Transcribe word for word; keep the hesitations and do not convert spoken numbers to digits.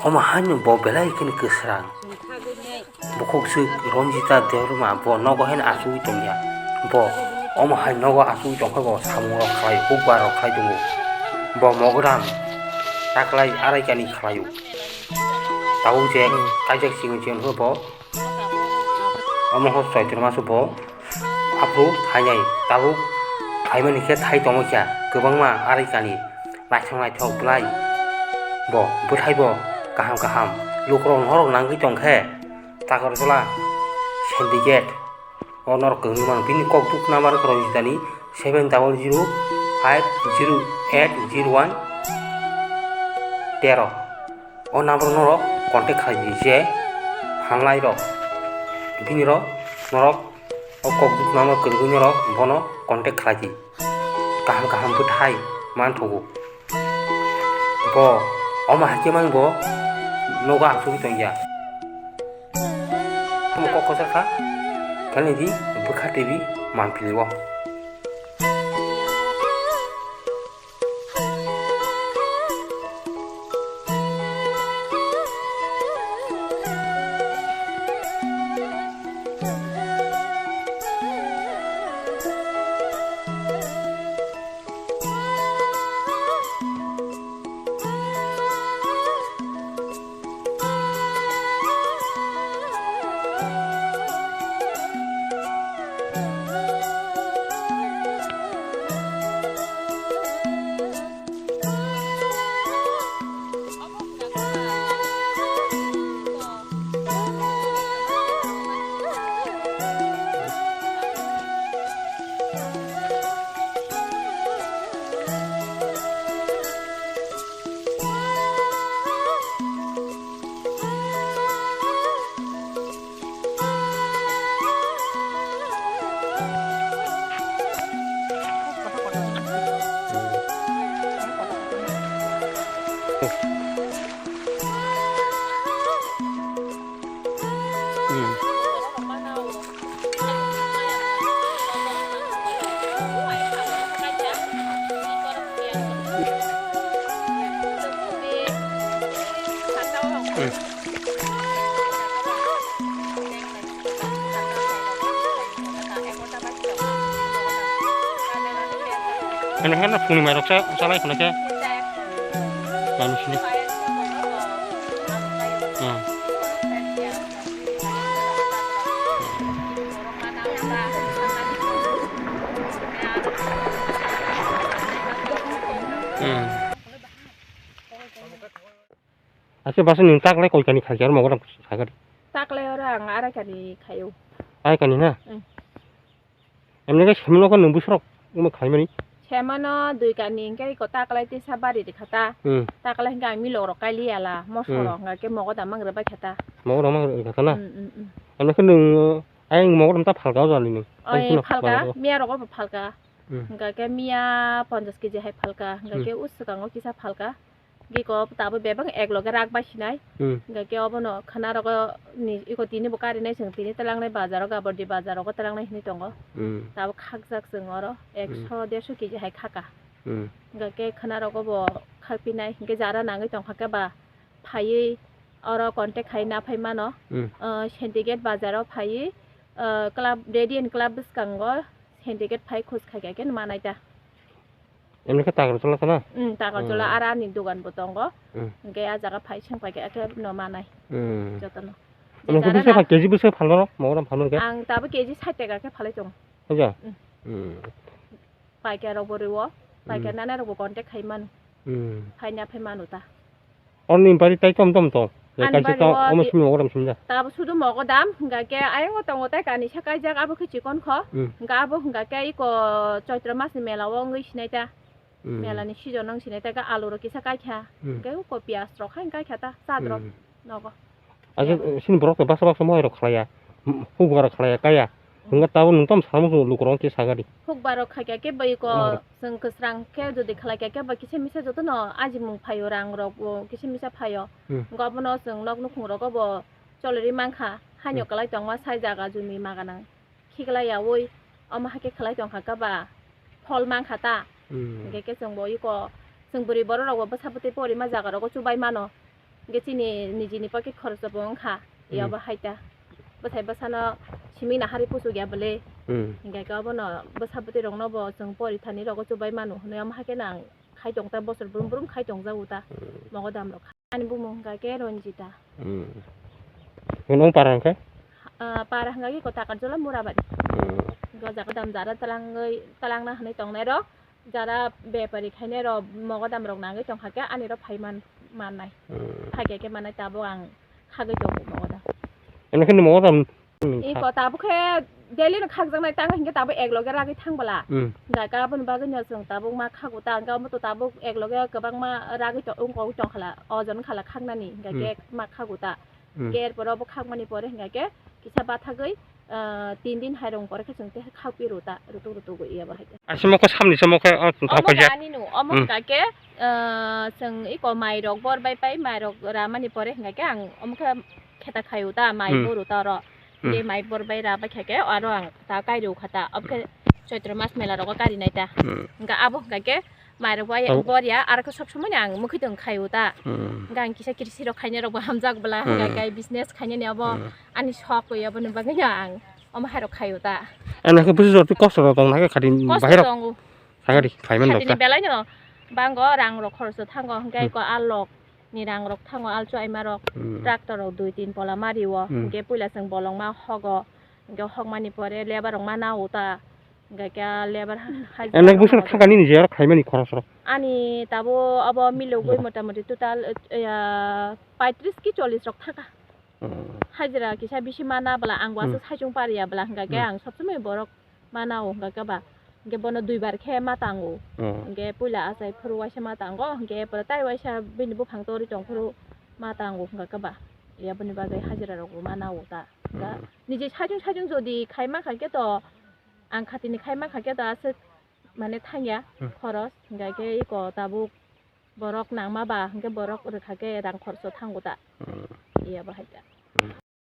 Omo haino bo belai kheno kwsrang. Bukhuk swk Ranjita Debbarma bo nogo haino achugwi tongya. Bo omo hai nogo achugwi tongkhe bo samung rok khlai, hukbar rok khlai tongo. Bo mogodam taklai araikani khlaio. Tabuk je kaijak chikon chikon khe bo omo ho Choitro maso bo aphuru thainai tabuk thaimani khe thai tongwi kha kwbangma araikani naithok naithok bwlai. Bo bwthai bo kaham kaham lukurok norok nangwi tongkhe Takarjala syndicate o norok kwrwngwi mano. Bini kokduk number wngkha Ranjitani seven double zero five zero eight zero one tero. O number norok contact khlai di je phanglai rok bini rok norok o kokduk number kwrwngwi norok bono contact khlai di. Kaham kaham bwthai manthogo. Bo omo hai khe mang bo nogo achugwi tongya. Omo kok kwchar kha, khe nini bwkha twi manpili o. Ano heno phungni mairok sa chalai khna khe. Manu sini. Hmm. Hmm. Ase basa nwng taklai koi kani khaikhe aro mogodam sakari. Taklai oro ang arai kani khaio. Arai kani na? Hmm. Emne khe semano khe nwng bwswrok wngma khaimani? Semano dui kani hwnkhe iko taklai tisa bari rikha ta. Hmm. Taklai hwnkhe ang milok rok kaili yala, moso Hmm. rok hwnkhe mogodam mang rwbai kha ta. Mogodam mang rwbai kha ta na? Hmm, hmm, hmm. Emne khe nwng, ayang mogodam ta phalka o jani nwng? Oi, Ayang phano phalka, phalka o. Miya rogo bo phalka. Hmm. Hwnkhe miya ponchash keji hai phalka, hwnkhe Hmm. o swkango kisa phalka. Giko tabuk bebak ek loge rak bai sinai. Hmm. Hingke obono khwna rogo ni iko tini bo karinai chwng tini twlangnai bazaro Gabordi bazaro go twlangnai hinui tongo. Hmm. Tabuk khakjak chwng oro Hmm. ekso derso keji hai khaka. Hmm. Hingke khwna rogo bo khakpinai hingke jara nangui tongkha khe ba phaiwi oro contact khai naphai mano. Hmm. Ah, Sendigate bazaro phaiwi, ah, club, Radiant Club bwskango Sendigate phai khus khaikha khe manai ta. Emni khe Takarjala sana? Hmm, Takarjala Hmm. ara ani dogan bo tongo. Hmm. Hingke a jaga phai sengpai khe, khe no manai. Hmm. Jotono. Emni khe Jara bwswk na- pha-, keji bwswk phalno, mogodam phalno khe? Ang tabuk keji sait taka khe phalai tongo. Haja? Hmm. Hmm. Paikar rok bo rwo, paikar Hmm. nana rok bo contact khai mano. Hmm. Phaina phai mano ta. Oroni bari tai tom tom tong. Ya Ani kaisa bari tong, o omo ti-, simi mogodam simi da. Tabo sudu mogodam, hingka khe ayang o tongo tai kanisa kaijak, abo khe chikon kho. Hmm. Hingka abo hingka khe iko Choitro mas ni mela o wngwi sinai ta. Hmm. Mela ni season wng sinai ta, khe alu rok kisa kai kha. Hmm. Hingke uko piyaj rok hai kai kha ta, cha rok Hmm. nogo. Acha, Yabo. Sini borok to baksa baksa mohai rok khlaiya. Hukbar rok khlaiya, kaya. Hingke tabuk nwng tamo salmo chwng lukurok khe sagadi. Hukbar rok khaikha khe bai ko Oh. Chwng kwsrang khe jodi khlaikha khe bai kisa misa jotono ajimung phaio, rang rok bo kisa misa phaio. Hmm. Hingke obono chwng nok nukhung rogo bo cholori mankha. Haino Hmm. kwlai tongma sai jaga jumi maganang khiklai yaui omo hai khe khlai tongkha khe ba phol mankha ta. Hmm. Hingke khe chwng bo iko chwng bwrwi borok rok bo bwsa bwtwi porima jaga rogo chubai mano. Hingke chini nijini pocket khoroso bo wngkha, Hmm. yabo haita. Bwsai bwsano simi nahari puchuk ya bwle. Hmm. Hingke obono bwsa bwtwi rokno bo chwng pori thani rogo chubai manu hwnwi omo hakhe nang khai tong ta bosor brum brum khai tong jago ta Hmm. mogodam rok. Ani bumung hingka khe Ranjita. Hmm. Nung para hingke? Ah, para hingka khe kota Karjola Murabari. Hmm. Go jaga dam jara talangwi, talangna hwnwi tongnai rok. Jara bepari khainai rok mogodam rok nangwi tongkha khe ani rok phai man, mannai. Hmm. Phai khe khe mannai tabuk ang khagwi tongo mogodam. Eno khe ni mogodam, hmm, Iko tabuk khe daily no khakjaknai tango hingke tabuk ek loge ragwi thang bwla. Hmm. Hingka khe aboni bagwi no chwng tabuk ma khago ta, hingke omo to tabuk ek loge kwbangma ragwi tong, wngkogwi tongkhala, ojon wngkhala khaknani, hingka khe Hmm. ma khago ta. Hmm. Hingke er pore obo khakmani pore hingka khe kisa bathagwi, ah, tin din hai rong pore khe chwng tei khakpi rw ta, rutuk rutuk wi abo hai khe. Asimo khe samni somo khe, oh, Omo thapajak. Ani no, omo Hmm. hingka khe, ah, chwng iko mai rok bor bai pai, mai rok ramani pore hingka khe ang omo khe kheta khaio ta, mai Hmm. boru ta oro. Hmm. Je mai bor bai ra bai kha khe aro ang ta kai rw kha ta. Obo khe Choitro mas mela rogo kari nai ta. Hmm. Hingka abo hingka khe mai rok bai Abo bor ya, aro khe sob somoi no ang mukhi tong khaio ta. Hmm. Hingka ang kisa kirsi rok khainai rok bo hamjak bwla, Hmm. hingka khe business khainani abo Hmm. ani sok wi aboni bagwi no ang omo hai rok khaio ta. Ano khe busi jor twi kosto rok tong na khe khati Kosto bahai rok tongo. Thangari khaimani Khati ni rok ta. Belai no bango rang rok khoroksa thango, hingke Hmm. ko alok ni rang rok thango, alchu aima rok, Hmm. tractor rok dui tin pola mari o, Hmm. hingke puila chwng bolong ma hogo, hingke hokmani pore lebar rok ma nao ta, hingke khe lebar ha-, hai Ano jora busi rok thango. Thangani ni je rok khaimani khoros rok. Ani tabo abo milogwi Hmm. mota moti total, eh, ya, paitris ki chollis rok thaka. Hmm. Hajira kisa bisi mana bwla ang wasu Hmm. saichung pariya bwla hingka khe Hmm. ang sob somoi borok mana o hingka khe ba. Hingke bono duibar khe ma tango. Hmm. Hingke puila achai phuru waisa ma tango, hingke pore tai waisa bini buphang tori tong phuru ma tango hingka khe ba. Ya boni bagwi hajira rok bo mana o ta. Hingka Hmm. niji saichung saichung jodi khai ma kha khe to ang khatini khai ma kha khe to aswk mane thangya Hmm. khoros hingka khe iko tabuk borok nangma ba hingke borok rwkha khe rang khorso thango ta. Hmm. Iya bahai ta.